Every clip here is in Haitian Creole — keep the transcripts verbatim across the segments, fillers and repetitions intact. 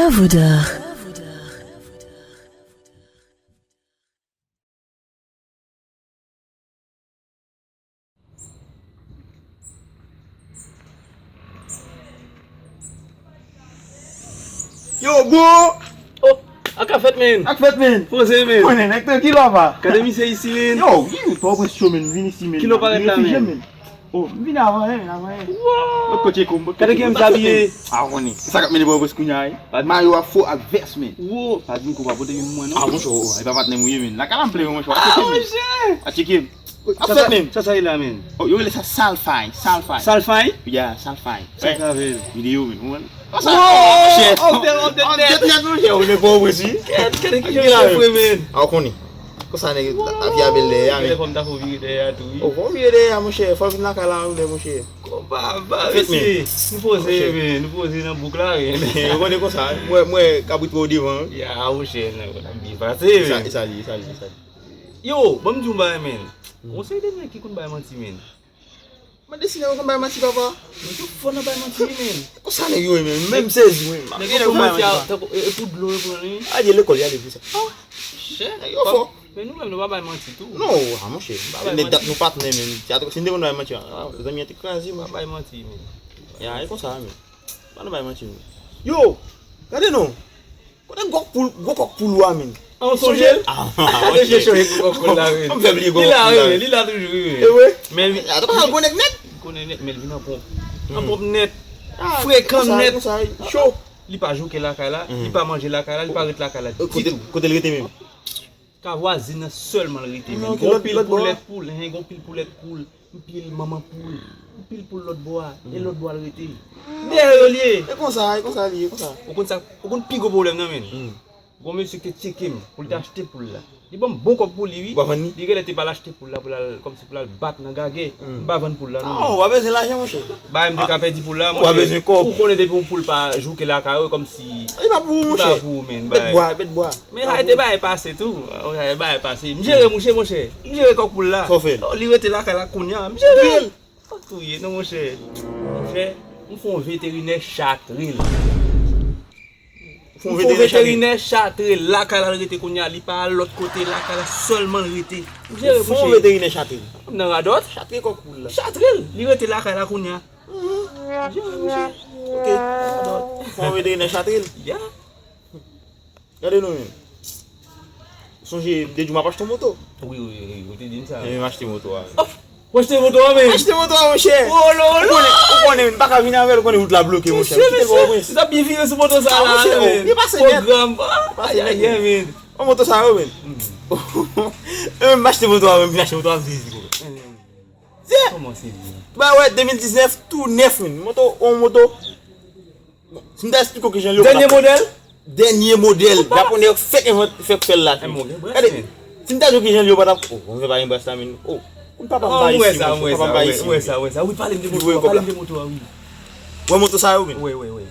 Avoudar. Yo, bro! Oh, ak ap fèt, men. Ak fèt, men. Poze, men. Konnen, nèg, trankil, papa. Gade misye isi, men. Yo, vini, pa w pran cho, men. Vini isi, men. Kilè w parèt la, men. Oh, m vini avan, men, avan, men. Wow. Bòt kote kou, bòt kote kou. Gade kijan misye abiye. A, w konnen. Sa k ap mennen Pòtoprens kounye a, wi. Mayo a fo ak vès, men. Wow. Pa di m kou pa pote youn pou mwen, non. A, monchè, oh, e pa patnè m ou ye, men. Lakay la m plere, monchè. A, monchè. A, tcheke m. Ap fèt menm. Sa sa ye la menm? Oh, yo rele sa salfay, salfay. Salfay? Yeah, salfay. Sa k avè l? Videyo menm, ou konprann? Konsa, monchè. Update, update, update nèt, monchè, ou ne pa w presi. Kèt, kèt, ki jan chèf menm? A, ou konnen. Konsa nèg ap vye abèl dèyè a, men. Fò m ta fè w vire dèyè a tou, wi. Oh, fò w vire dèyè a, monchè. Fò w vin lakay la, ou konnen, monchè. Konpa, ba, mesye. Nou poze, men. Nou poze nan bouk la, men. Ou konnen konsa, mwen, mwen, kabrit wè w devan, wi. Ya, monchè, nan, w ap byen pase, men. E sa li, e sa li, e sa li. Yo, ban m di w yon bagay, men. Gon seri de nèg ki konn bay manti, men. Mande si nèg yo konn bay manti, papa. Nèg yo fò nan bay manti, wi, men. Konsa nèg yo ye, men. Menm sezi, wi. Nèg yo fò manti, tankou, e, e pou dlo yo pran, wi. A, di lekòl, y ale pou sa. Oh, chè. Nèg yo fò. Men nou menm, nou pa bay manti tou. Non, a, monchè. Nèg dat nou patnè, men. Si n te konn bay manti, a, zanmi an te kraze, monchè. Pa bay manti, men. Ya, e konsa, men. Pa nan bay manti, men. Yo, gade non. Kote gwo poul, gwo kòk poul ou a, men? An, w sonje l? A, gade je chonje gwo kòk poul la, men. An, m fè bliye gwo kòk poul la, men. Li la toujou, wi, men. E vre? Men li. Atò, pa gwo nèg nèt. Konnen nèt, men li vin an ponp. An ponp nèt. Frekan nèt. Cho. Li pa jouke lakay la, li pa manje lakay la, li pa ret lakay la ditou. Kote l rete menm? Ka vwazin nan sèlman l rete, men. Gon pil poulèt poul, hen, gon pil poulèt poul, anpil manman poul, anpil poul lòt bò a, e lòt bò a l rete. Dèyè yo l ye. E konsa, e konsa l ye, konsa. Ou konn sa, ou konn pi gwo pwoblèm nan, men. Gon mesye ki te tcheke m pou l te achte poul la. Li ban m bon kòb pou li, wi. Ou pa vann li? Li genlè te pral achte poul la pou l al, kòmsi pou l al bat nan gagè. M pa vann poul la, non. Non, w pa bezwen lajan, monchè. Bagay m te ka pèdi poul la, monchè. Ou pa bezwen kòb. Ou konnen depi yon poul pa jouke lakay ou, kòmsi. Li pa pou ou, monchè. Li pa pou ou, men, bèt bwa, bèt bwa. Men sa te bay pase tou. Sa te bay pase. M jere mouche, monchè. M jere kòk poul la. Sa w fè l? Oh, li rete lakay la kounye a. M jere l. Ou touye non, monchè. Monchè, m fè yon veterinè chatre l. M fè yon veterinè chatre l. Lakay la l rete kounye a, li pa al lòt kote, lakay la sèlman l rete. M jere, monchè. Fè yon veterinè chatre l. M nan radòt. Chatre kòk poul la. Chatre l. Li rete lakay la kounye a. Jere, monchè. Ok. Radòt. Fè yon veterinè chatre l. Ya. Gade non, men. Sonje, de jou m ap achte yon moto. Wi, wi, wi, ou te di m sa. Ebyen, m achte moto a. Oh, ou achte moto a, men? M achte moto a, monchè. Oh, lolo. Ou konnen, ou konnen, men, m pa ka vin avè l, ou konnen wout la bloke, monchè. Mesye, mesye, ou t ap byen vire sou moto sa la, men. Pwogram, ah, ay, ay, ay, men. Yon moto sa yo, men. Ebyen, m achte moto a, men, m vin achte moto a, m sezi, bro. Kòman se vre? Ba wè, de mil diznèf, tou nèf, men. Moto, yon moto. Si m ta esplike w kijan l yo. Dènye modèl? Dènye modèl. Japonè yo fèk envante, fèk fè l la. Gade, si m ta di w kijan l yo, pa t ap, oh, mwen pa gen bras la, men. Oh, papa m pa isi, monchè, papa m pa isi. Ou wè sa, ou wè sa. Wi, pale m de moto a, pale m de moto a, wi. Wè moto sa yo, men. Wi, wi, wi.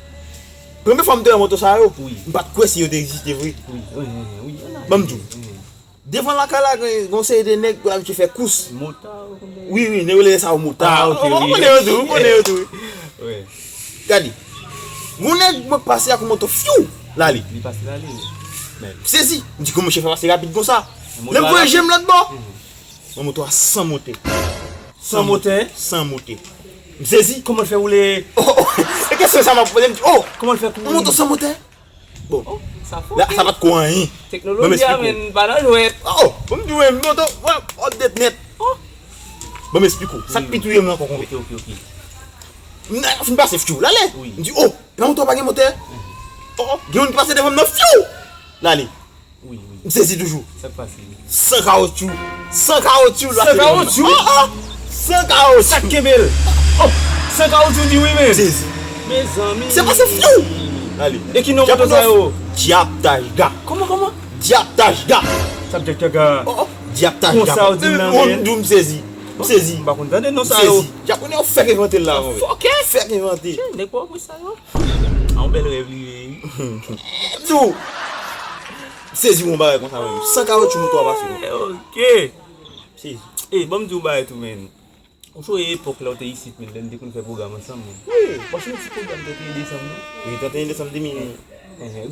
Premye fwa m te wè moto sa yo, m pa t kwè si yo te egziste vre. Wi, wi, wi, wi. Ban m di w. Devan lakay la, gen yon seri de nèg ki abitye fè kous. Motard, ou konn. Wi, wi, nèg yo rele sa yo motard. Ah, ok, wi. Ou konnen yo tou, ou konnen yo tou. Wi. Gade. Yon nèg mwen pase ak yon moto, fyou, l ale. Li pase l ale, wi. Men, m sezi. M di, kòman misye fè pase rapid konsa? Lè m voye je m lòt bò, yon moto a san motè. San motè? San motè. M sezi. Kòman l fè woule? Oh, oh, e kesyon sa m ap poze, m di, oh! Kòman l fè pou woule? Yon moto san motè? Bon. Oh, sa fò. La, sa pa t ko anyen. Teknoloji a, men, pa nan jwèt. Oh, bon, m di w, men, moto, wè, update nèt. Oh. Bon, m esplike w. Sa k pi touye m nan kòk, ok, ok, ok. M nan fin pase, fyou, l ale. Wi. M di, oh, nan moto pa gen motè. Oh, oh, gen youn ki pase devan m nan, fyou, l ale. Wi, wi. M sezi toujou. Sa k pase? San kawotchou. San kawotchou. San kawotchou? Oh, oh. San kawotchou. Sa k kenbe l? Oh, san kawotchou di wi, men. Sezi. Mezanmi. Se pase fyou. Ale. E ki non moto sa yo? Dyap Tajga. Kòman, kòman? Dyap Tajga. Sa Dyap Tajga? Oh, oh. Dyap Tajga. Konsa w di m nan, men. M sezi. M sezi. M pa konn tande non sa yo. Sezi. Japonè yo fèk envante l la, mwen. Fòkè. Fèk envante. Nèg pa w sa yo. A, yon bèl rèv li ye, wi. M di w. Sezi yon bagay konsa menm. San kawotchou moto a pase, non. Ok. Sezi. Ey, ban m di w bagay tou, men. Ou sonje epòk lè w te isit, men, lè n te konn fè pwogram ansanm, men. Wi. Bon, se yon ti pwogram trant et un desanm, non? Wi, trant et un desanm de mil.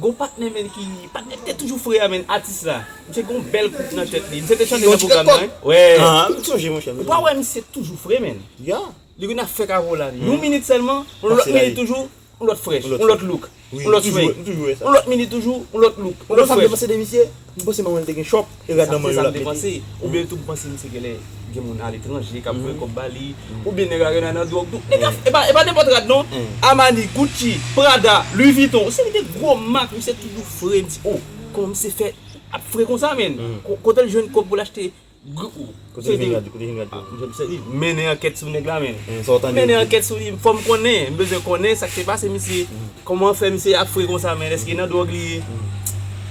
Gon patnè, men, ki patnè te toujou fre a, men, atis la. Misye gon bèl koup nan tèt li. Misye te chante nan pwogram nan, wi. Ah, m sonje, monchè. Ou pa wè misye toujou fre, men. Ya. Li vin ap fè kavo la. Yon minit sèlman, yon lòt minit toujou, yon lòt fresh, yon lòt look, yon lòt swag. Yon lòt minit toujou, yon lòt look, yon lòt fresh. Depanse de misye, m panse manman li te gen shop, e rad nan men yo l ap mete. Oubyen tou m panse misye genlè gen moun aletranje k ap voye kòb ba li, oubyen nèg la genlè nan dwòg tou. Nèg la, e pa, e pa nenpòt rad non. Armani, Gucci, Prada, Louis Vuitton. Se li gen gwo mak, misye toujou fre. M di, oh, kòman misye fè ap fre konsa, men? Ko-, kote l jwenn kòb pou l achte Gwo. Kote l vin rad yo, kote l vin rad yo? Ah, m se li mennen ankèt sou nèg la, men. Sa w tande? Mennen ankèt sou li, fò m konnen, m bezwen konnen sa k te pase misye. Kòman fè misye ap fre konsa, men? Èske nan dwòg li ye?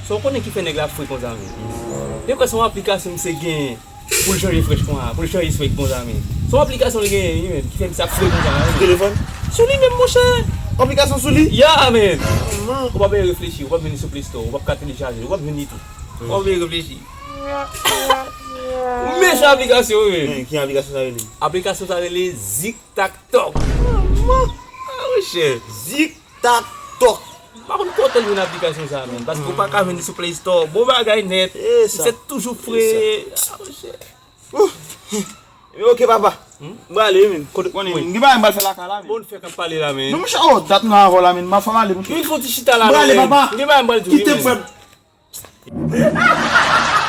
Sa w konnen ki fè nèg la ap fre konsa, men? Dekwè se yon aplikasyon misye genyen pou l chanje fresh konsa, pou l chanje swag konsa, men. Se yon aplikasyon li genyen, wi, men, ki fè misye ap fre konsa, men. Sou telefòn? Sou li menm, monchè. Aplikasyon sou li? Ya, men. Ou p ap reflechi, ou p ap vin li sou Play Store, ou p ap ka telechaje, ou p ap vin li tou. Ou p ap vin reflechi. Mechan aplikasyon, wi. Men, ki aplikasyon sa rele? Aplikasyon sa rele Zik Tak Tok. Ah, monchè. Zik Tak Tok. M pa konn kote l jwenn aplikasyon sa, men. Paske ou pa ka jwenn li sou Play Store. Bon bagay nèt. Se toujou fre. Ah, monchè. Ok, papa. M prale, men. Kote konnen, men. Gen bagay m pral fè lakay la, men. Bon, fè k ap pale la, men. Non, monchè, oh, dat nou avè w la, men. M ap fè m ale, monchè. Vin fè yon ti chita la, non, men. M prale, papa. Gen bagay m pral di w, wi, men. Kite m, frè m.